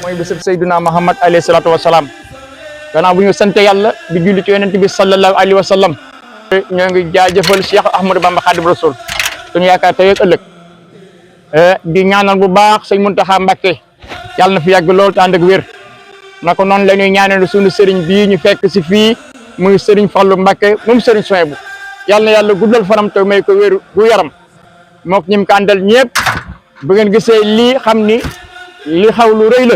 mooy bésub Seydina Muhammad alayhi salaatu wa salaam gannaaw bu ñu sant yàlla di julli ci yonent bi sallallahu alayhi wa sallam ñoo ngi jaajëfal Cheikh Ahmadou Bamba Khadim Rasoul suñu yaakaar tey ak ëllëg di ñaanal bu baax sëñ Mountakha Mbacké yàlla na fi yàgg lool te ànd ak wér naka noonu la ñuy ñaanal suñu sëriñ bii ñu fekk si fii muy sëriñ Fallou Mbacké moom sëriñ Souhaïbou yàlla na yàlla guddal fanam te may ko wér gu yaram mook ñim ko àndal ñëpp bu ngeen gisee lii xam ni li xaw lu rëy la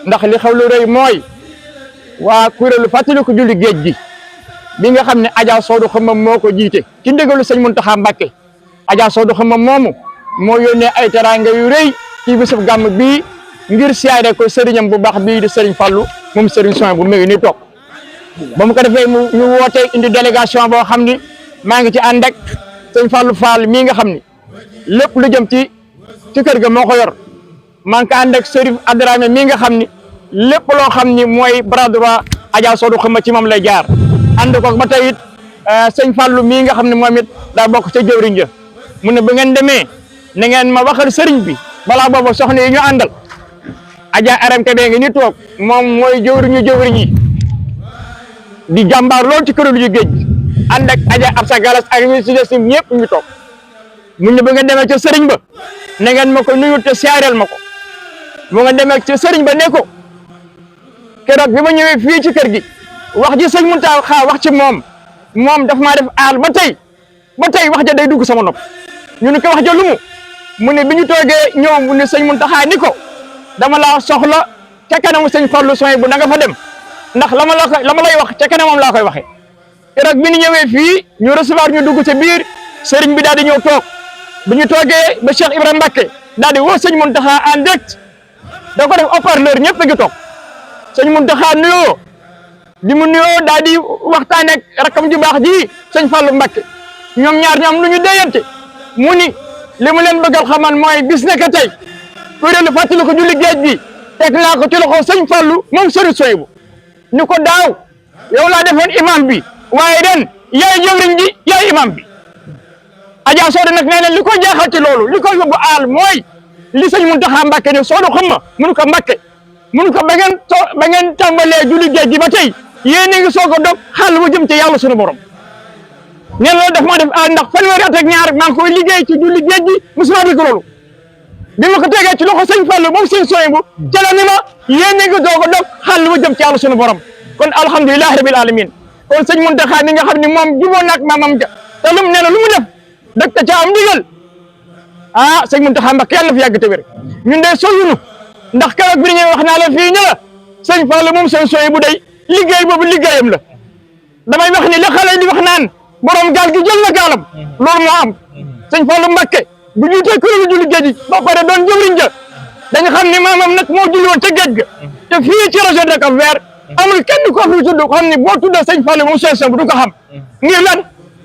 ndax li xaw lu rëy mooy waa kuréelu fàttaliku julli géej gi bi nga xam ne Adja Sodou Xama moo ko jiite ci ndigalu sëñ Mountakha Mbacké Adja Sodou Xama moomu moo yónnee ay teraanga yu rëy ci bisub gàmm bii ngir siyaare ko sëriñam bu baax bii di sëriñ Fallou moom sëriñ Souhaïbou mu ngi ni toog ba mu ko defee ñu woote indi délégation boo xam ni maa ngi ci ànd ak sëñ Fallou Fall mii nga xam ni lépp lu jëm ci kër ga moo ko yor maa ngi ko ànd ak Serif Adramé mii nga xam ni lépp loo xam ni mooy bras droit Adja Sodou Xama ci moom lay jaar ànd ko ba tey it sëñ Fallou mii nga xam ne moom it daa bokk ca jëwriñ ja mu ne bu ngeen demee na ngeen ma waxal sëriñ bi balaa boobu soxna yi ñu àndal Adja Aram Kébé ngi ni toog moom mooy jëwriñ yi di jàmbaar lool ci kuréelu ju géej gi ànd ak Adja Absa Galas ak ñi si des ñëpp ñu toog mu ne bu ngeen demee ca sëriñ ba na ngeen ma ko nuyu te siyaareel ma ko bu ngeen demee ca sëriñ ba ne ko keroog bi ma ñëwee fii ci kër gi wax ji sëñ Mountakha wax ci moom daf maa def aal ba tey wax ja day dugg sama nopp ñu ne ko wax ja lu mu ne bi ñu toogee ñëw mu ne sëñ Mountakha ni ko dama la soxla ca kanamu sëñ Fallou Souhaïbou na nga fa dem ndax la ma lay wax ca kanamam laa koy waxee keroog bi ñu ñëwee fii ñu recevoir ñu dugg ca biir sëriñ bi daal di ñëw toog bi ñu toogee ba Cheikh Ibrahima Mbacké daal di woo sëñ Mountakha en direct da ko def haut-parleur ñëpp a ngi toog sëñ Mountakha nuyoo di mu nuyoo daal di waxtaan ak rakam ju baax ji sëñ Fallou Mbacké ñoom ñaar ñoom lu ñu déyante mu ni li mu leen bëggal xamal mooy bis nekk tey kuréelu fàttali ko julli géej gi teg naa ko ci loxo sëñ Fallou moom sëriñ Souhaïbou ni ko daaw yow laa defoon imam bi waaye ren yaay jëwriñ ji yaay imam bi Adja Sodou nag nee na li ko jaaxal ci loolu li ko yóbbu aal mooy li sëñ Mountakha Mbacké ne Sodou Xama mun ko Mbacké mun ko ba ngeen tàmbalee julli géej gi ba tey yéen a ngi soog a dog xàll bu jëm ci yàlla sunu borom nee na loolu daf ma def aal ndax fanweeri at ak ñaar maa ngi koy liggéey ci julli géej gi musuma dégg loolu bi ma ko tegee ci loxo sëñ Fallou moom sëñ Souhaïbou ca la ni ma yéen a ngi soog a dog xàll bu jëm ci yàlla sunu borom kon alhamdulilahi rabil alamin kon sëñ Mountakha mi nga xam ne moom jubóo naag maamam ja te lu mu nee na lu mu def dëkk te ca am ndigal sëñ Mountakha Mbacké yàlla na fi yàgg te wér ñun de soyunu ndax keroog bi ñuy wax naa la fii ñu la sëñ Fallou moom sëñ Souhaïbou day liggéey boobu liggéeyam la damay wax ni la xale di wax naan borom gaal gi jël na gaalam loolu moo am sëñ Fallou Mbacké bu jiitee kuréelu julli géej gi ba pare doon jëwriñ ja dañu xam ne maamam nag moo julli woon ca géej ga te fii ci région de Cap-Vert amul kenn ko fi tudd xam ne boo tuddee sëñ Fallou moom sëñ Souhaïbou du ko xam ngir lan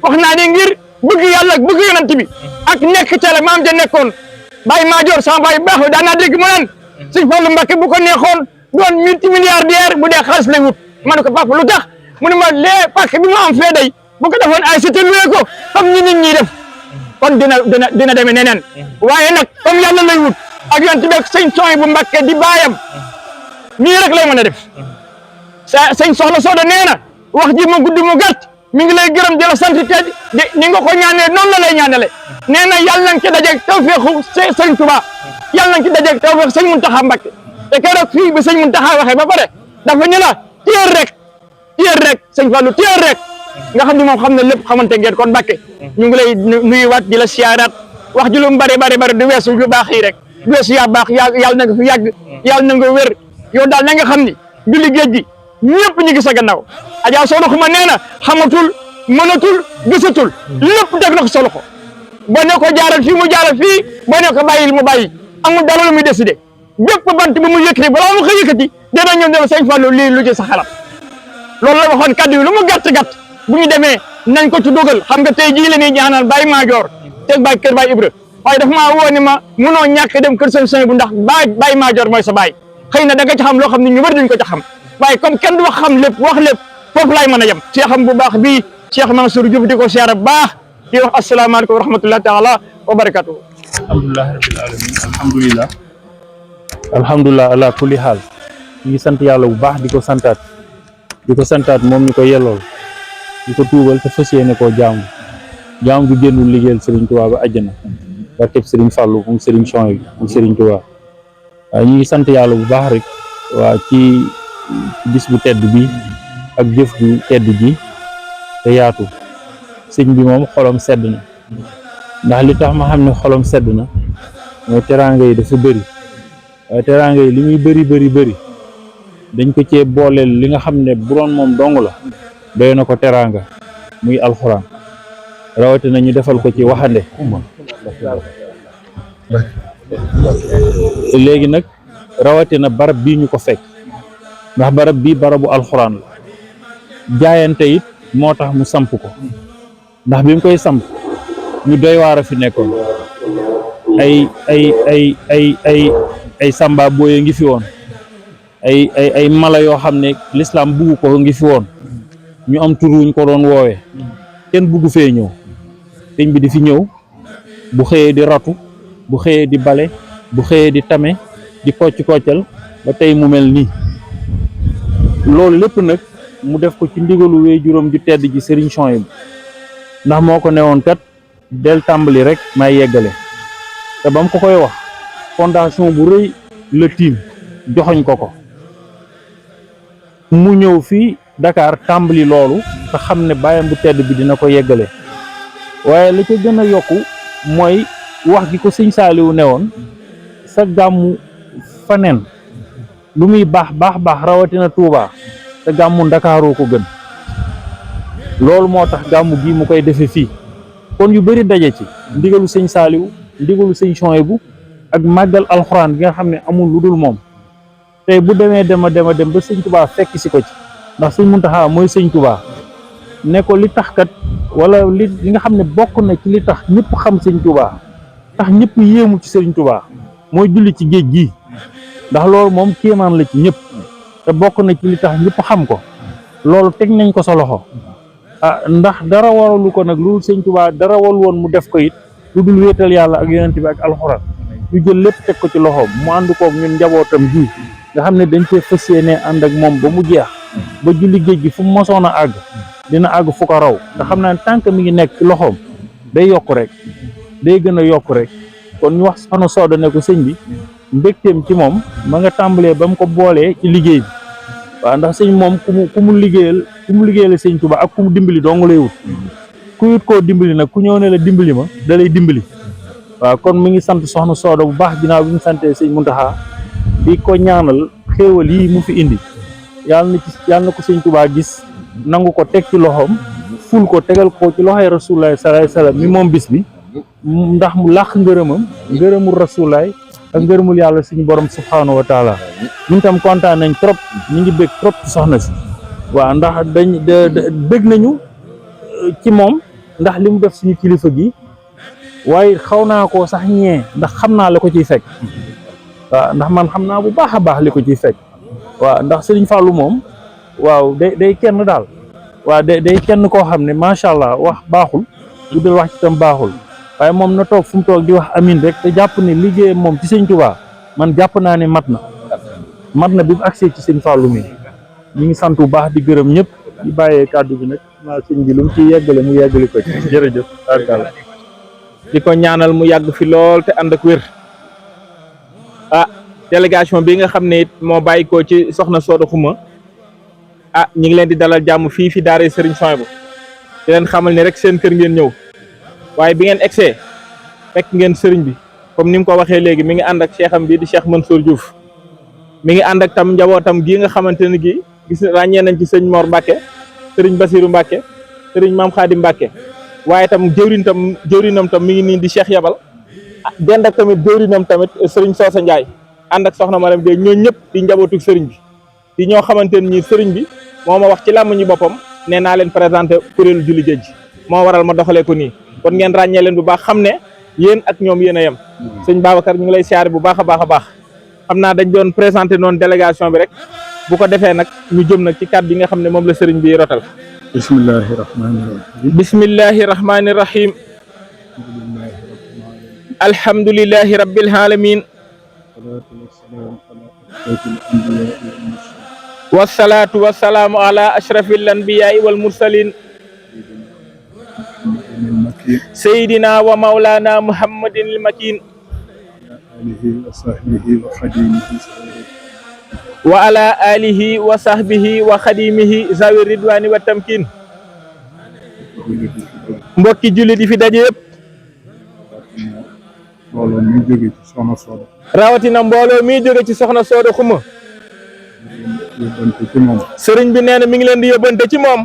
wax naa ni ngir bëgg yàlla ak bëgg yonent bi ak nekk ca la maam ja nekkoon Baye Madior sama baay baax bi daan naa dégg mu naan sëñ Fallou Mbacké bu ko neexoon doon multimilliardaire bu dee xaalis lay wut ma ne ko papa lu tax mu ne ma lee pàkk bi ma am fee day bu ko defoon ay cité loué ko comme ñi nit ñi def kon dina demee neneen waaye nag comme yàlla lay wut ak yonent bi ak sëñ Souhaïbou Mbacké di baayam nii rek lay mën a def sëñ soxna Sodou nee na wax ji mu gudd mu gàtt mi ngi lay gërëm di la sant te ni nga ko ñaanee noonu la lay ñaanale nee na yàlla nañ ci dajeeg tawfeexu sëñ Touba yàlla nañ ci dajeeg tawfeexu sëñ Mountakha Mbacké te keroog fii bi sëñ Mountakha waxee ba pare dafa ñu la téer rek sëñ Fallou téer rek nga xam ne moom xam ne lépp xamante ngeen kon Mbacké ñu ngi lay nuyuwaat di la siyaaraat wax ji lu mu bari du weesu yu baax yi rek du weesu yaa baax yàlla na nga fi yàgg yàlla na nga wér yow daal na nga xam ni julli géej gi ñëpp ñu ngi sa gannaaw Adja Sodou Xama nee na xamatul mënatul gisatul lépp teg na ko sa loxo boo ne ko jaaral fii mu jaaral fii boo ne ko bàyyil mu bàyyi amul dara lu muy décidé bépp bant bu mu yëkkati balaa mu ko yëkkati dina ñëw ne sëñ Fallou lii lu ci sa xalaat loolu la waxoon kaddu yi lu mu gàtt bu ñu demee nañ ko ci dugal xam nga tey jii la ñuy ñaanal Baye Madior teg Baye kër Baye Ibra waaye dafa maa woo ni ma munoo ñàkk dem kër sëñ Souhaïbou ndax Baye Madior mooy sa baay xëy na da nga ci xam loo xam ne ñu bëri duñ ko ci xam waaye comme kenn du wax xam lépp wax lépp foofu laay mën a yem Cheikh bu baax bii Cheikh Mansour Diouf di ko siyaare bu baax di wax asalaamaaleykum wa rahmatullahi taala wa barakatuh alhamdulilah rabbil alamin alhamdulilah alhamdulilah ala kulli xaal ñu ngi sant yàlla bu baax di ko santaat moom ñu ko yellool di ko tuubal te fas yéene koo jaamu bu génnul liggéeyal Serigne Touba ba àjjana barkeb Serigne Fallou moom Serigne Chouaïb moom Serigne Touba waaw ñu ngi sant yàlla bu baax rek waa ci bis bu tedd bi ak jëf bu tedd ji te yaatu sëñ bi moom xolam sedd na ndax li tax ma xam ne xolam sedd na mooy teraanga yi dafa bëri waaye teraanga yi li muy bëri dañ ko cee booleel li nga xam ne bu doon moom dong la doy na ko teraanga muy alxuraan rawatina ñu defal ko ci waxande léegi nag rawatina barab bii ñu ko fekk ndax barab bii barabu alxuraan la jaayante it moo tax mu samp ko ndax bi mu koy samp ñu doy waar a fi nekkoon ay samba booye ngi fi woon ay mala yoo xam ne lislaam bugg ko ngi fi woon ñu am tur wuñ ko doon woowee kenn bugg fee ñëw sëñ bi di fi ñëw bu xëyee di ratu bu xëyee di bale bu xëyee di tame di koccal ba tey mu mel nii loolu lépp nag mu def ko ci ndigalu wéy juróom ju tedd ji Serigne Chouaïb ndax moo ko newoon kat del tàmbali rek may yeggale te ba mu ko koy wax fondation bu rëy la tiim joxoñ ko mu ñëw fii Dakar tàmbali loolu te xam ne bàyyam bu tedd bi dina ko yeggale waaye li ko gën a yokku mooy wax gi ko sëñ Saaliwu newoon sa gàmmu faneen lu muy baax rawatina Touba te gàmmu Ndakaaroo ko gën loolu moo tax gàmmu gi mu koy defe fii kon yu bëri daje ci ndigalu sëñ Saaliwu ndigalu sëñ Chouaïbou ak màggal alxuraan bi nga xam ne amul lu dul moom tey bu demee dem ba sëñ Touba fekk si ko ci ndax sëñ Muntaxa mooy sëñ Touba ne ko li tax kat wala li nga xam ne bokk na ci li tax ñëpp xam sëñ Touba tax ñëpp yéemu ci sëñ Touba mooy julli ci géej gi ndax loolu moom kéemaan la ci ñëpp te bokk na ci li tax ñëpp xam ko loolu teg nañ ko sa loxo ndax dara waralu ko nag lu sëñ Touba dara wal woon mu def ko it lu dul wéetal yàlla ak yonent bi ak alxuraan ñu jël lépp teg ko ci loxoom mu ànd koog ñun njabootam ji nga xam ne dañ cee fas yéene ànd ak moom ba mu jeex ba julli géej gi fu mu mosoon a àgg dina àgg fu ko raw nga xam naa tant que mi ngi nekk ci loxoom day yokk rek day gën a yokk rek kon ñu wax soxna Sooda ne ko sëñ bi mbégteem ci moom ma nga tàmbalee ba mu ko boolee ci liggéey bi waaw ndax sëñ moom ku mu liggéeyal sëñ Touba ak ku mu dimbali dong lay wut ku wut koo dimbali nag ku ñëw ne la dimbali ma da lay dimbali waaw kon mi ngi sant soxna Sooda bu baax ginnaaw bi mu santee sëñ Muntaxa di ko ñaanal xéewal yi mu fi indi yàlla na ko sëñ Touba gis nangu ko teg ci loxoom ful ko tegal ko ci loxoy Rasulullah sallallahu alayhi wasallam mi moom bis bi ndax mu làq ngërëmul Rasulullah ak ngërëmul yàlla suñu borom subhanahu wa taala ñun tam kontaan nañ trop ñu ngi bég trop ci soxna si waaw ndax bég nañu ci moom ndax li mu def suñu kilifa gi waaye xaw naa koo sax ñee ndax xam naa la ko ciy fekk waaw ndax man xam naa bu baax a baax li ko ciy fekk waaw ndax Serigne Fallou moom waaw day kenn daal waaw day kenn koo xam ne macha allah wax baaxul bu dul wax ci tam baaxul waaye moom na toog fu mu toog di wax amin rek te jàpp ne liggéeyam moom ci sëñ Touba man jàpp naa ne mat na bi mu agsee ci sëñ Fallou mi ñu ngi sant bu baax di gërëm ñëpp di bàyyee kàddu bi nag maa sëñ bi lu mu ci yeggale mu yeggale ko ci jërëjëf arkalla di ko ñaanal mu yàgg fi lool te ànd ak wér délégation bi nga xam ne it moo bàyyi ko ci soxna Sooda Xuma ñu ngi leen di dalal jàmm fii fi daara Serigne Chouaïbou di leen xamal ni rek seen kër ngeen ñëw waaye bi ngeen egsee fekk ngeen sëriñ bi comme ni mu ko waxee léegi mi ngi ànd ak cheikham bi di Cheikh Mansour Diouf mi ngi ànd ak tam njabootam gii nga xamante ne gii gis ràññee nañ ci sëñ Mor Mbacke sëriñ Basirou Mbacke sëriñ Maam Khadim Mbacke waaye tam jëwrinam tam mi ngi nii di Cheikh Yabal dend ak tamit jëwrinam tamit sëriñ Soosa Ndiaye ànd ak soxna Maram Gueye ñoo ñëpp di njabootug sëriñ bi di ñoo xamante ne ñi sëriñ bi moo ma wax ci làmm ñi boppam nee naa leen présenté kuréelu julli géej gi moo waral ma doxalee ko nii kon ngeen ràññee leen bu baax xam ne yéen ak ñoom yéen a yem sëñ Babacar ñu ngi lay siyaare bu baax a baax xam naa dañ doon présenté noonu délégation bi rek bu ko defee nag ñu jëm nag ci kàddu yi nga xam ne moom la sëriñ bi rotal bismillahi rahmani rahim alhamdulillahi rabbil alamin والصلاة والسلام على أشرف الأنبياء والمرسلين سيدنا ومولانا محمد المكين وعلى آله وصحبه وخديمه ذوي الرضوان والتمكين mbokki jullit yi fi daje yëpp mbooloo mi jóge ci soxna Sooda rawatina mbooloo mi jóge ci soxna Sooda Xuma yóbbante ci moom sëriñ bi nee na mi ngi leen di yóbbante ci moom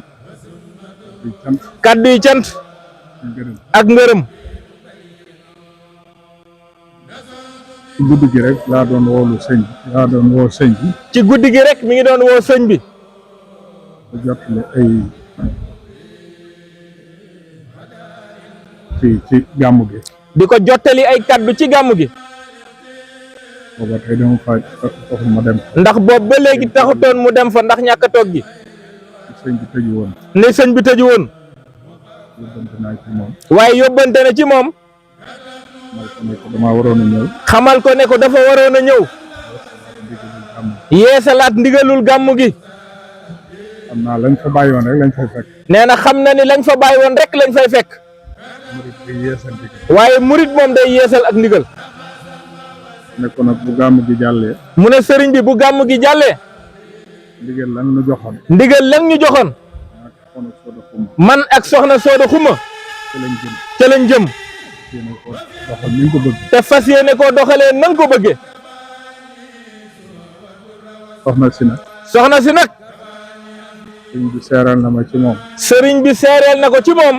di cant kaddu yi cant ngërëm ak ngërëm ci guddi gi rek laa doon woo sëñ bi ci guddi gi rek mi ngi doon woo sëñ bi ba jottale ay ci gàmmu gi di ko jottali ay kaddu ci gàmmu gi booba tey dama fa taxul ma dem ndax boobu ba léegi taxutoon mu dem fa ndax ñàkk a toog gi sëñ bi tëju woon ne sëñ bi tëju woon yóbbante naa ci moom waaye yóbbante na ci moom mal ko ne ko damaa waroon a ñëw xamal ko ne ko dafa waroon a ñëw ndigalul gàmmu yeesalaat ndigalul gàmmu gi xam naa lañ fa bàyyi woon rek lañ fay fekk nee na xam na ni lañ fa bàyyi woon rek lañ fay fekk murit bi yeesal ndigal waaye murit moom day yeesal ak ndigal ne ko nag bu gàmmu gi jàllee mu ne sëriñ bi bu gàmmu gi jàllee ndigal lan nu joxoon ndigal lan ñu joxoon ak soxna Sooda Xuma man ak soxna Sooda Xuma ci lañ jëm ca lañ jëm yéene ko doxal ni nga ko bëgg te fas yéene koo doxalee nan ko bëggee soxna si nag soxna si nag sëñ bi seeral na ma ci moom sëriñ bi seereel na ko ci moom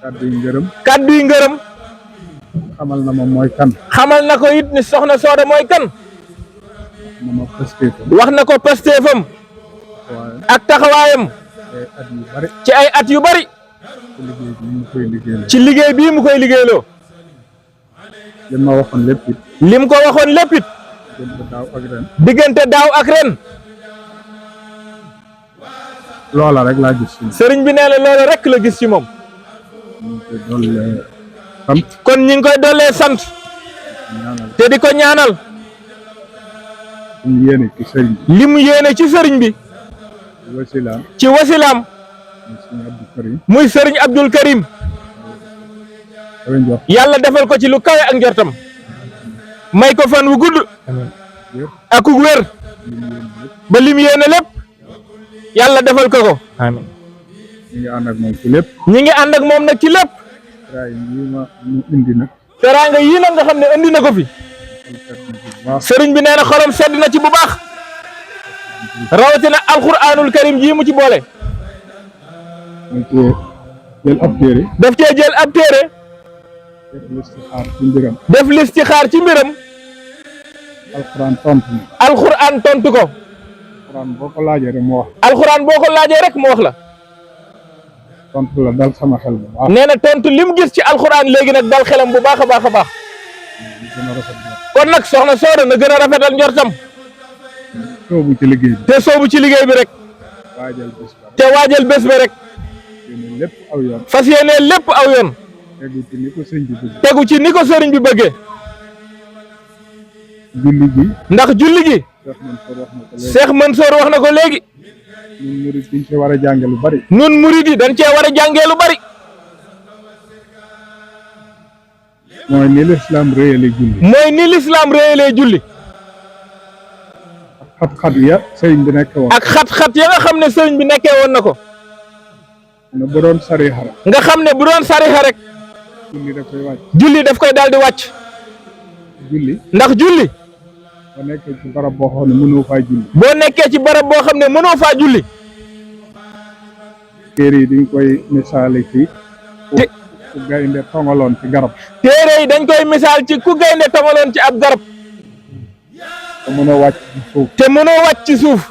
kàddu yi ngërëm kaddu yi ngërëm xamal na ma mooy kan xamal na ko it ni soxna Sooda mooy kan na ma pëstee ko wax na ko pastéefam waaye ak taxawaayam ay at yu bari ci ay at yu bari ci liggéey bi mu koy liggéeyal ci liggéey bii mu koy liggéeyloo li ma waxoon lépp it lim ko waxoon lépp it jëm ba daaw ak ren diggante daaw ak ren loola rek laa gis si sëriñ bi nee na loolu rek la gis ci moom ñu koy doole sant kon ñi ngi koy dollee sant ñaanal te di ko ñaanal suñu yéene ci sëriñ bi li mu yéene ci sëriñ bi wasilaam ci wasilaam ñu suñu Abdou Karim muy sëriñ Abdul Karim dafa njort yàlla defal ko ci lu kawe ak njortam may ko fan wu gudd ak ku wér ba lim yéene lépp yàlla defal ko ko amiin ñu ngi ànd ak moom ci lépp ñi ngi ànd ak moom nag ci lépp raay yi ma mu indi nag teraanga yii nag nga xam ne indi na ko fi baax sëriñ bi nee na xolam sedd na ci bu baax rawatina alquranul karim jii mu ci boole ñu cee jël ab téere daf cee jël ab téere def listixaar ci mbiram def listixaar ci mbiram alxuraan tontu na alquran tontu ko alxuraan boo ko laajee rek mu wax alquran boo ko laajee rek mu wax la tontu la dal sama xel bu baax nee na tontu lim gis ci alquran léegi nag dal xelam bu baax a baax a baax ñu gën a rafet ba kon nag soxna Sooda na gën a rafetal njortam soobu ci liggéey bi te soobu ci liggéey bi rek waajal bés ba te waajal bés ba rek yéene lépp aw yoon fas yéene lépp aw yoon tegu ci ni ko sëñ bi bëgg tegu ci ni ko sëriñ bi bëggee julli gi ndax julli gi Cheikh Mansour wax na ko léegi Cheikh Mansour wax na ko léegi ñun murid diñ ci war a jànge lu bari nun murid yi dañ cee war a jàngee lu bari mooy ni lislaam réyale julli mooy ni lislaam réyalee julli xat-xat ya sëriñ bi nekk woon ak xat-xat ya nga xam ne sëriñ bi nekkee woon na ko ne bu doon sarixa rek nga xam ne bu doon sarixa rek julli da koy wàcc julli daf koy daal di wàcc julli ndax julli ba nekkee ci barab boo xam ne mënoo faa julli boo nekkee ci barab boo xam ne mënoo faa julli téere yi diñ koy misaale ci Te- ku gaynde tongaloon ci garab téere yi dañ koy misaal ci ku gaynde tamaloon ci ab garab te mën a wàcc ci suuf te mënoo wàcc ci suuf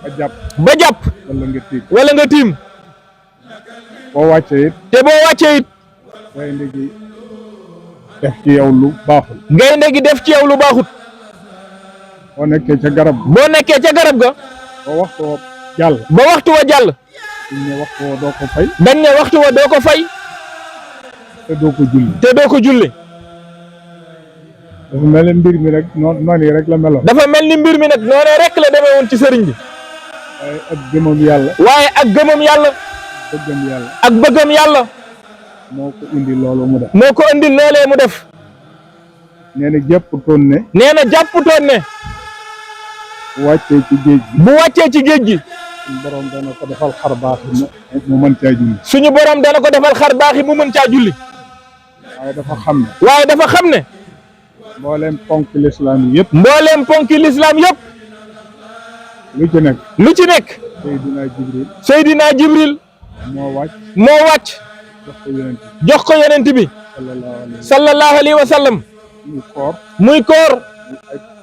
ba jàpp ba jàpp wala nga tiit wala nga tiim boo wàccee it te boo wàccee it gaynde gi def ci yow lu baaxul gaynde gi def ci yow lu baaxut boo nekkee ca garab boo nekkee ca garab ga ba waxtu wa jàll ba waxtu wa jàll suñ ne waxtu wa doo ko fay dañ ne waxtu wa doo ko fay te doo ko julli te doo ko julli dafa mel ni mbir mi rek noonu yi rek la meloon. dafa mel ni mbir mi nag noonee rek la demee woon ci sëriñ bi. waaye ak gëmam yàlla. waaye ak gëmam yàlla. bëggam yàlla. ak bëggam yàlla. moo ko indi loolu mu def. moo ko indi loolee mu def. nee na jàpputoon ne. nee na jàpputoon ne. bu wàccee ci géej gi. bu wàccee ci géej gi. suñu borom dana ko defal xar baax mu mën caa julli. suñu borom dana ko defal xar baax yi mu mën caa julli. waaye dafa xam ne. waaye dafa xam ne. mbooleem ponk lislaam yi yëpp. mbooleem ponki lislaam yëpp. lu ci nekk. lu ci nekk. Seydina Jibril. Seydina Jibril. moo wàcc. moo wàcc. jox ko yonent bi. jox ko yonent bi. sallallahu alayhi wa sallam. muy koor. muy koor.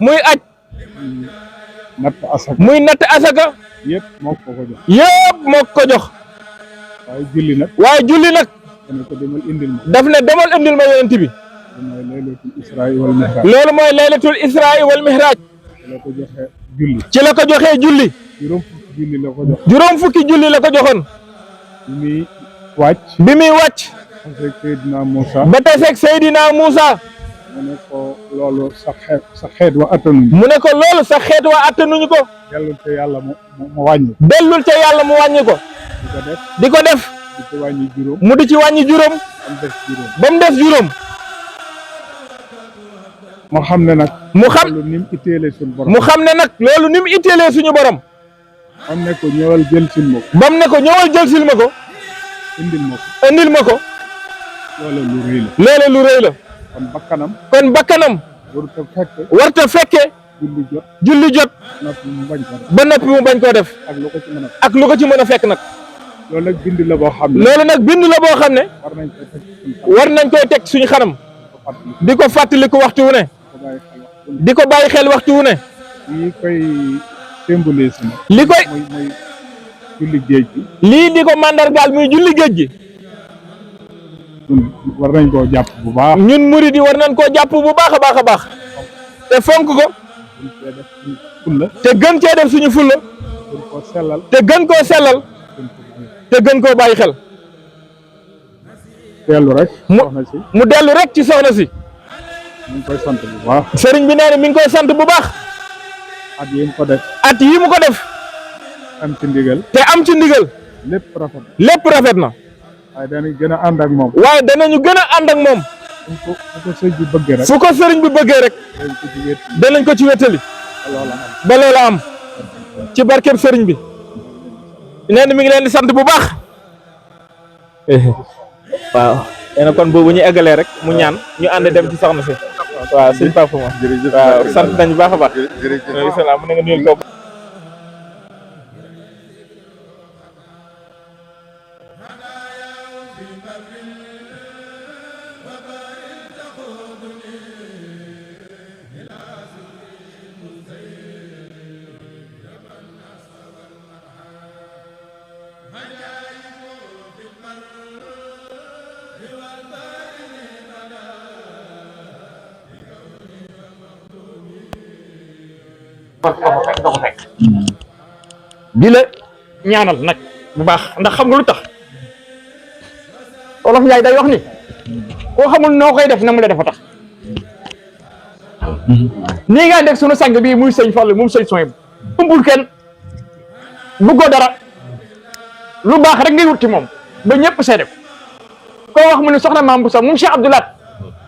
muy aj. natt asaka. muy natt asaka. yëpp moo ko jox. yëpp moo ko jox. waaye julli nag. waaye julli nag. dana ko demal indil ma. daf ne demal indil ma yonent bi. mooy laylatul israa wal mi'raaj. loolu mooy laylatul israa wal mi'raaj. ci la ko joxee julli. ci la ko joxee julli. juróom fukki julli la ko jox. juróom fukki julli la ko joxoon. bi muy wàcc. bi muy wàcc. avec Seydina Moussa. ba taseeg Seydina Moussa. mu ne ko loolu sa xeet wa attanuñ. mu ne ko loolu sa xeet wa attanuñu ko. dellul te yàlla mu wàññi. dellul ca yàlla mu wàññi ko. di ko def. di ko def. di ci wàññi juróom. mu di ci wàññi juróom. am des juróom. ba mu des juróom. mu xam ne nag. mu xam loolu ni mu itteelee suñu borom. mu xam ne nag loolu ni mu itteelee suñu borom. am ne ko ñëwal jël sil ma ko. bam ne ko ñëwal jël sil ma ko. indil ma ko. indil ma ko. loola lu rëy la. loolu lu rëy la. kon bakkanam. kon bakkanam. warut a fekk. warta fekke. julli jot. julli jot. noppi mu bañ ko def. ba noppi mu bañ koo def. ak lu ko ci mën a. ak lu ko ci mën a fekk nag. loolu nag bind la boo xam ne. loolu nag bind la boo xam ne. war nañ ko teg suñu war nañ koy teg suñu xanam. di ko fàttaliku waxtu wu ne. di ko bàyyi xel waxtu wu ne. lii koy symboliser na. li koy muy julli géej gi. lii di ko mandargaal muy julli géej gi. war nañ koo jàpp bu baax. ñun murid yi war nañ koo jàpp bu baax a baax a baax. te fonk ko. te gën cee def suñu fulla. gën koo sellal. te gën koo sellal. te gën koo bàyyi xel. dellu rek. soxna si mu dellu rek ci soxna si. ñu ngi koy sant bu baax. sëriñ bi nee na mi ngi koy sant bu baax. at yi mu ko def. at yi mu ko def. am ci ndigal. te am ci ndigal. lépp rafet. lépp rafet na. waaye danañ gën a ànd ak moom. waaye danañu gën a ànd ak moom. fu ko sëñ bi bëggee rek. fu ko sëriñ bi bëggee rek. danañ ko ci wéttali. ba loola am. ci barkeb sëriñ bi. nee na mi ngi leen di sant bu baax. waaw. nee na kon boobu ñu eggalee rek mu ñaan ñu ànd dem ci soxna si. waaw sëñ Papa ma. waaw sant nañu baax a baax. jërëjëf salaam mu ne nga nuyul ko. di la ñaanal nag bu baax ndax xam nga lu tax Olof Njaay day wax ni koo xamul noo koy def na mu la defa tax nii nga dégg sunu sang bii muy sëñ Fall moom sëñ Soy umbul kenn bëggoo dara lu baax rek ngay wut ci moom ba ñëpp seede ko koo wax mu ne soxna Maam Boussa moom Cheikh Abdoulaat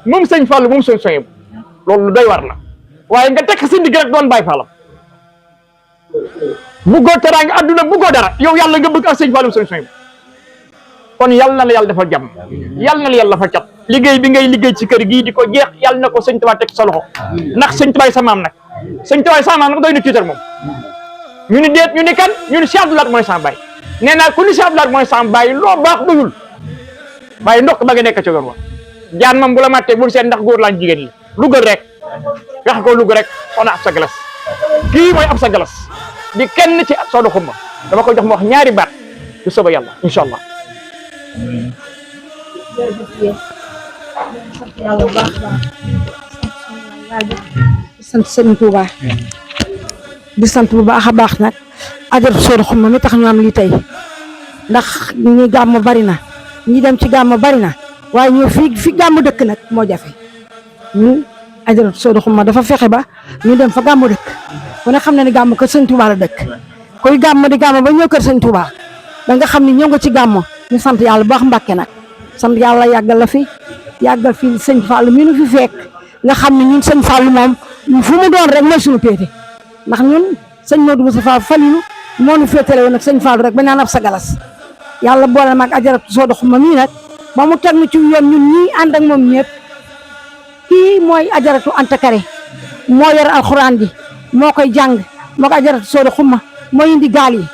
moom sëñ Fall moom sëñ Soy loolu lu doy war la waaye nga tekk si ndigg rek doon bàyyi Fallam bëggoo teraanga adduna bëggoo dara yow yàlla nga bëgg ak sëñ Fallou sëñ kon yàlla na la yàlla defal jàmm yàlla na la yàlla fa cat liggéey bi ngay liggéey ci kër gii di ko jeex yàlla na ko sëñ Tuubaa teg sa loxo ndax sëñ Tuubaa sa maam nag sëñ Tuubaa sa maam nag doy na tiitar moom ñu ni déet ñu ni kan ñu ni Cheikh Abdoulaye mooy sama baay nee naa ku ni Cheikh Abdoulaye mooy sama baay loo baax doyul waaye ndokk ba nga nekk ci yoon wa jaan moom bu la màttee bul seet ndax góor laan jigéen li lugal rek wax ko lug rek on a ab sa galas kii mooy ab sa galas di kenn ci soodu xumba dama ko jox ma wax ñaari baat du soba yàlla incha allah. sant Sëriñ Tuuba di sant bu baax a baax nag ajaratu soodu xumba mi tax ñu am lii tey ndax ñi gàmm bari na ñi dem ci gàmm bari na waaye ñoo fi gàmm dëkk nag moo jafe ñu ajaratu Soodu Xuma dafa fexe ba ñu dem fa gàmmu dëkk ku ne xam na ne gàmm kër sëñ Touba la dëkk kuy gàmm di gàmm ba ñëw kër sëñ Touba da nga xam ni ñëw nga ci gàmm ñu sant yàlla bu baax Mbàkke nag sant yàlla yàggal la fi yàggal fi sëñ Fallou mi nu fi fekk nga xam ne ñun sëñ Fallou moom fu mu doon rek mooy suñu péete ndax ñun sëñ Modou Moustapha Falilou moo nu féetale woon nag sëñ Fallou rek ba naan ab sa galas yàlla boole mag ajaratu Soodu Xuma mii nag ba mu teg nu ci yoon ñun ñii ànd ak moom ñëpp kii mooy ajaratu Anta Kare moo yor alxuraan ji moo koy jàng moo ko ajaratu Soodu Xuma moo indi gaal yi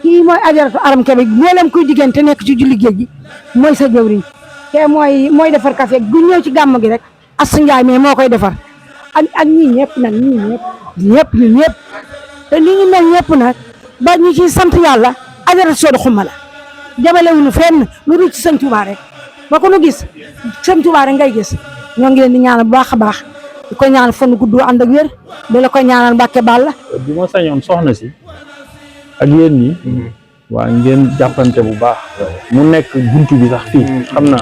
kii mooy ajaratu Aram Kebe mboolem kuy jigéen te nekk ci julli géej gi mooy sa jëwriñ te mooy defar café gu ñëw ci gàmm gi rek Assa Ndiaye mais moo koy defar ak ñii ñëpp nag ñii ñëpp te ni ñu mel ñëpp nag ba ñu ci sant yàlla ajaratu Soodu Xuma la jabalewuñu fenn lu dul ci sëñ Touba rek ba ko nu gis sëñ Touba rek ngay gis ñoo ngi leen di ñaanal bu baax a baax di ko ñaanal fan gudd ànd ak wér di la koy ñaanal Mbàkke Balla bi ma sañoon soxna si ak yéen ñi waa ngeen jàppante bu baax mu nekk buntu bi sax fii xam naa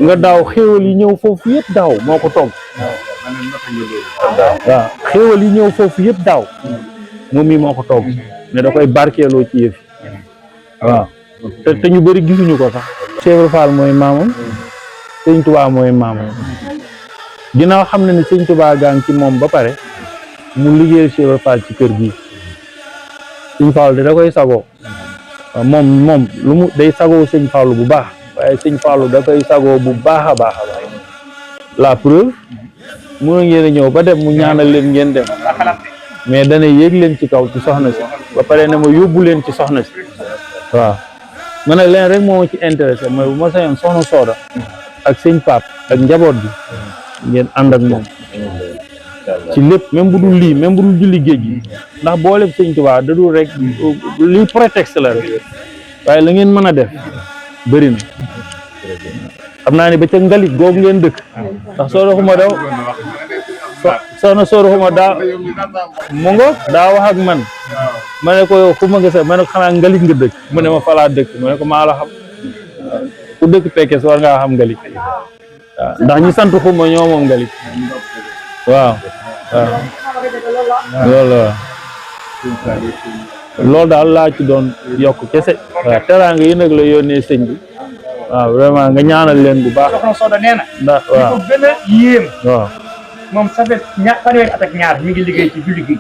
nga daaw xéewal yi ñëw foofu yëpp daaw moo ko togg waaw xéewal yi ñëw foofu yëpp daaw moom mii moo ko togg mais da koy barkeeloo ci yëf waaw te ñu bëri gisuñu ko sax Cheikh Fall mooy maamam sëñ Touba mooy maamam ginnaaw xam na ne sëñ Touba gang ci moom ba pare mu liggéey Cheikh Fall ci kër gi sëñ Fall da koy sagoo moom lu mu day sagoo sëñ Fall bu baax waaye sëñ Fall da koy sagoo bu baax a baax la preuve mënu ngeen a ñëw ba dem mu ñaanal leen ngeen dem mais dana yéeg leen ci kaw ci soxna si ba pare ne ma yóbbu leen ci soxna si waaw ma ne leen rek moo ma ci intéressé mooy bu ma sañoon soxna Sooda ak sëñ Pape ak njaboot bi ngeen ànd ak moom ci lépp même bu dul lii même bu dul julli géej gi ndax boole sëñ Tuubaa da dul rek lii prétexte la rek waaye la ngeen mën a def bëri na xam naa ne ba ca ngalit googu ngeen dëkk ndax Sooda Xuma daw soxna Sooda Xuma daa mu ngo daa wax ak man ma ne ko yow xuma nga sa ma ne ko xanaa ngalit nga dëkk mu ne ma falaa dëkk ma ne ko maa la xam ku dëkk Pekes war ngaa xam ngalit waaw ndax ñi sant xuma ñoo moom ngalit waaw loolu daal laa ci doon yokk kese waaw teraanga yi nag la yónnee sëñ bi waaw vraiment nga ñaanal leen bu baax soxna Sooda nee na ndax waaw ko gën a yéem waaw moom ça fait fanweeri at ak ñaar mi ngi liggéey ci julli gi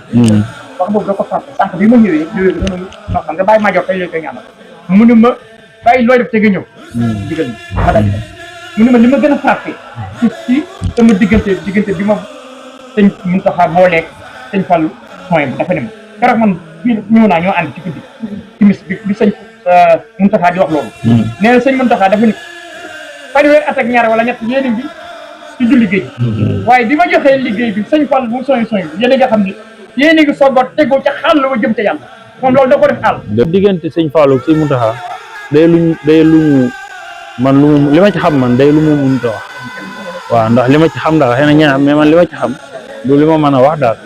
wax boobu da ko fàtte sànq bi ma ñëwee no xam nga bàyyi maa jox tey looy koy ñaanal mu ne ma bàyyi looy def te nga ñëw digal ma dal mu ne ma li ma gën a fàtte ci sama diggante bi ma sëñ Muntaxa booleeg sëñ Fallu mooy dafa ne ma keroog man fii ñëw naa ñoo ànd ci guddi timis bi sëñ Muntaxa di wax loolu nee na sëñ Muntaxa dafa ni fanweeri at ak ñaar wala ñett yéen bi ci julli géej waaye bi ma joxee liggéey bi sëñ Fall bu soñ yéen a nga xam ne yéen a ngi soog a tegoo ca xàll wa jëm ca yàlla moom loolu da ko def àll diggante sëñ Fallou sëñ Muntaxa day luñu man li ma ci xam man day lu mu mënut a wax waaw ndax li ma ci xam daal xëy na ñaar mais man li ma ci xam du li ma mën a wax daal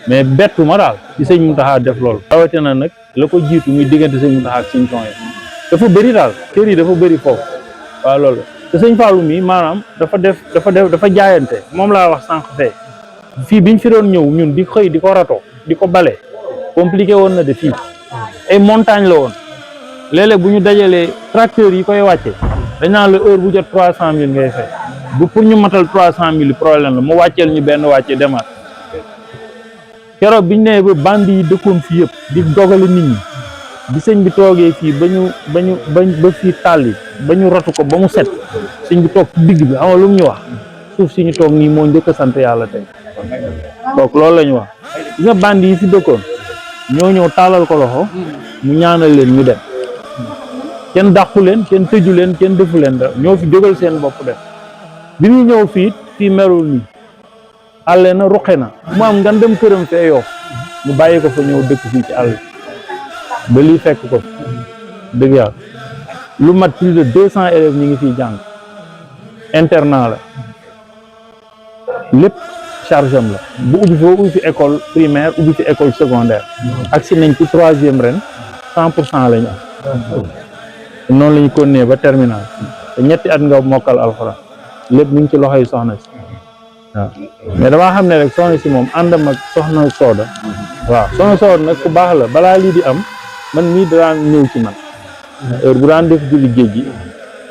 mais bettu ma daal ci sëñ Muntaxa def loolu rawatina nag la ko jiitu muy diggante sëñ Muntaxa ak sëñ Soñ dafa bëri daal kër yi dafa bëri foofu waaw loolu te sëñ Fallou mi maanaam dafa jaayante moom laa wax sànq fee fii biñ fi doon ñëw ñun di xëy di ko rato di ko bale compliqué woon na de fii ay montagne la woon léeg-léeg bu ñu dajalee tracteurs yi koy wàcce dañ naan la heure bu jot 300 000 ngay fay bu pour ñu matal 300 000 problème la mu wàcceel ñu benn wàcce demaat keroog biñ nee ba bandi yi dëkkoon fi yëpp di dogale nit ñi bi sëñ bi toogee fii ba fii tàlli ba ñu rotu ko ba mu set sëñ bi toog ci digg bi xam nga lu mu ñu wax suuf si ñu toog nii moo njëkk a sant yàlla tey donc loolu la ñu wax gis nga bandi yi fi dëkkoon ñoo ñëw tàllal ko loxo mu ñaanal leen ñu dem kenn dàqu leen kenn tëju leen kenn defu leen da ñoo fi jógal seen bopp def bi muy ñëw fii merul nii àlle na ruqe na mu am ngan dem këram fee yoo mu bàyyi ko fa ñëw dëkk fii ci àll ba lii fekk ko dëgg yàlla lu mat plus de 200 élèves ñi ngi fiy jàng internat la lépp charge am la bu ubbi fi école primaire ubbi fi école secondaire agsi nañ ci 3e ren 100% lañu am noonu la ñu continuer ba terminal te ñetti at nga mokkal alxuraan lépp mi ngi ci loxoy soxna si waaw mais damaa xam ne rek soxna si moom àndam ak soxna Sooda waaw soxna Sooda nag ku baax la balaa lii di am man mii daan ñëw ci man heure bu daan def julli géej gi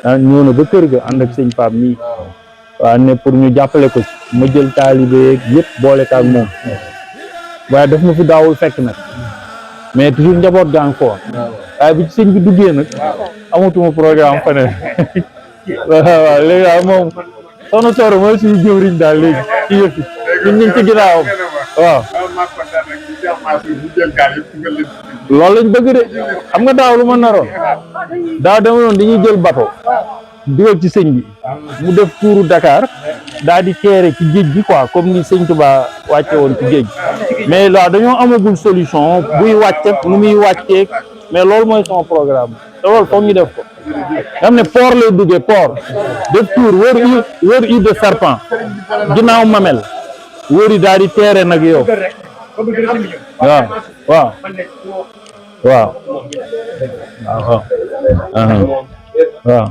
daan ñëw na ba kër ga ànd ak sëñ Pape mii waaw ne pour ñu jàppale ko ci ma jël taalibe yeeg yëpp boole ko ak moom waaye daf ma fi daawul fekk nag mais toujours njaboot gaa ngi ko waaye bi ci sëñ bi duggee nag amatuma programme fa ne waaw léegi daal moom soxna Sooda mooy suñu jëwriñ daal léegi ci yëf yi ñun ñu ngi ci ginnaawam waaw loolu lañ bëgg de xam nga daaw lu ma naroon daaw dama noon dañuy jël bateau dugal ci sëñ bi mu def tuuru Dakar daal di teere ci géej gi quoi comme ni sëñ Touba wàcce woon ci géej gi mais waaw dañoo amagul solution buy wàcce nu muy wàcceeg mais loolu mooy sama programme te loolu foog ñu def ko xam ne port lay duggee port def tour wër île de Serpent ginnaaw Mamel wëri daal di teere nag yow waaw waaw waaw waaw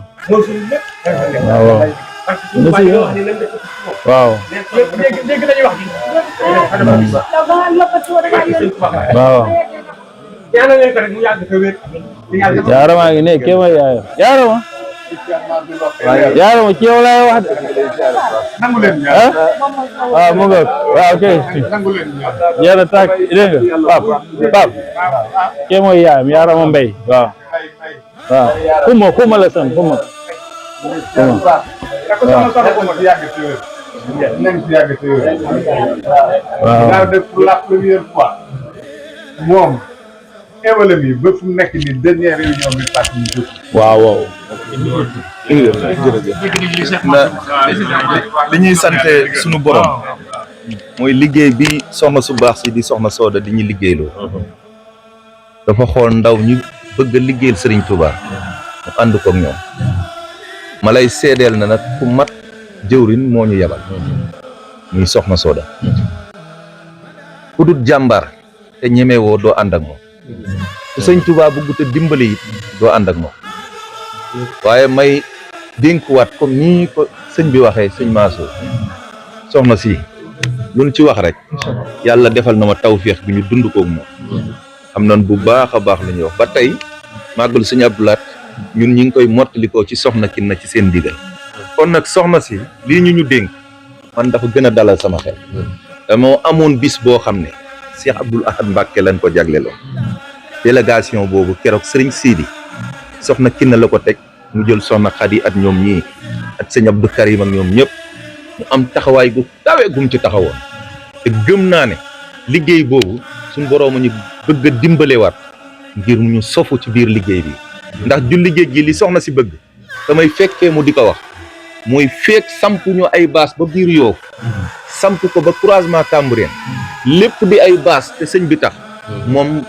waaw waaw yaarama ngi ne kema yaarama ci yow laay wax de waaw mu nga waaw kay yéena tak dégg nga pap ke mooy yaayam yaarama mbay waaw waaw xuma la san xuma waaw def pour la première fois moom éwala bi ba fu mu nekk ni dernière réunion bi parti ñu jóg waaw li ñuy sante suñu borom mooy liggéey bi soxna su baax si di soxna Sooda di ñu liggéeyloo dafa xool ndaw ñu bëgg a liggéeyal Serigne Touba mu ànd koog ñoom ma lay seedeel na nag ku mat jëwrin moo ñu yabal muy soxna Sooda ku dut jàmbaar te ñemewoo doo ànd ak moom ku sëñ Touba bëgg te dimbali it doo ànd ak moom waaye may dénkuwaat comme nii ko sëñ bi waxee sëñ Mansour soxna si lu ñu ci wax rek yàlla defal na ma tawféex bi ñu dund koog moom xam nañ bu baax a baax lu ñuy wax ba tey màggalu sëñ Abdoulaat ñun ñi ngi koy mottalikoo ci soxna Kiné ci seen digal kon nag soxna si lii ñu dénk man dafa gën a dalal sama xel dama amoon bis boo xam ne Cheikh Abdoul Ahad Mbacké lañ ko jagleeloo délégation boobu keroog Serigne Sidi soxna Kiné la ko teg mu jël soxna Khady ak ñoom ñii ak sëñ Abdou Karim ak ñoom ñëpp mu am taxawaay gu tawee gum ci taxawoon te gëm naa ne liggéey boobu suñ borooma ñu bëgg a dimbalewaat ngir ñu sofu ci biir liggéey bi ndax ju liggéey gi li soxna si bëgg damay fekkee mu di ko wax mooy feek samp ñu ay baas ba biir Yoof samp ko ba croisement Cambérène lépp di ay baas te sëñ bi tax moom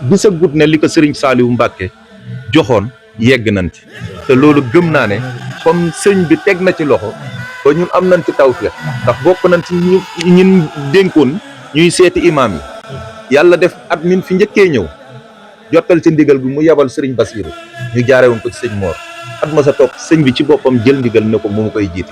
gisagut ne li ko Serigne Saliou Mbacké joxoon yegg nañ ci te loolu gëm naa ne comme sëñ bi teg na ci loxo ba ñun am nañ ci tawfeex ndax bokk nañ ci ñun dénkoon ñuy seeti imaam yi yàlla def at min fi njëkkee ñëw jottal ci ndigal bi mu yabal Serigne Bassirou ñu jaare woon ko ci sëñ Mor at ma sa topp sëñ bi ci boppam jël ndigal ne ko mu koy jiite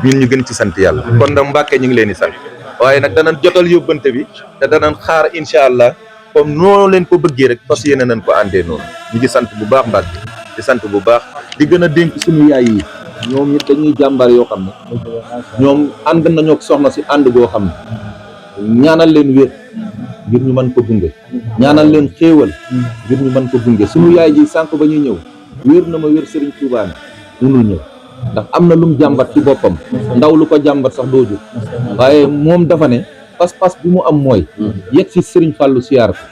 ñun ñu gën ci sant yàlla kon nag Mbacké ñu ngi leen di sant waaye nag danañ jotal yóbbante bi te danañ xaar incha allah comme noonu leen ko bëggee rek fas yéene nañ ko àndee noonu ñu ngi sant bu baax Mbacké di sant bu baax di gën a dénk suñu yaay yi ñoom it dañuy jàmbar yoo xam ne ñoom ànd nañoo ak soxna si ànd goo xam ne ñaanal leen wér ngir ñu mën ko gunge ñaanal leen xéewal ngir ñu mën ko gunge suñu yaay ji sànq ba ñuy ñëw wér na ma wér Serigne Touba ne munul ñëw ndax am na lum jàmbat ci boppam ndaw lu ko jàmbat sax doo jóg waaye moom dafa ne pas-pas bi mu am mooy yegg si Serigne Fallou siyaar ko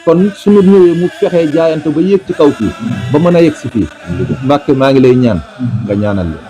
kon suñu ñëwee mu fexee jaayante ba yéeg ci kaw fii ba mën a yegg si fii Mbacké maa ngi lay ñaan nga ñaanal leen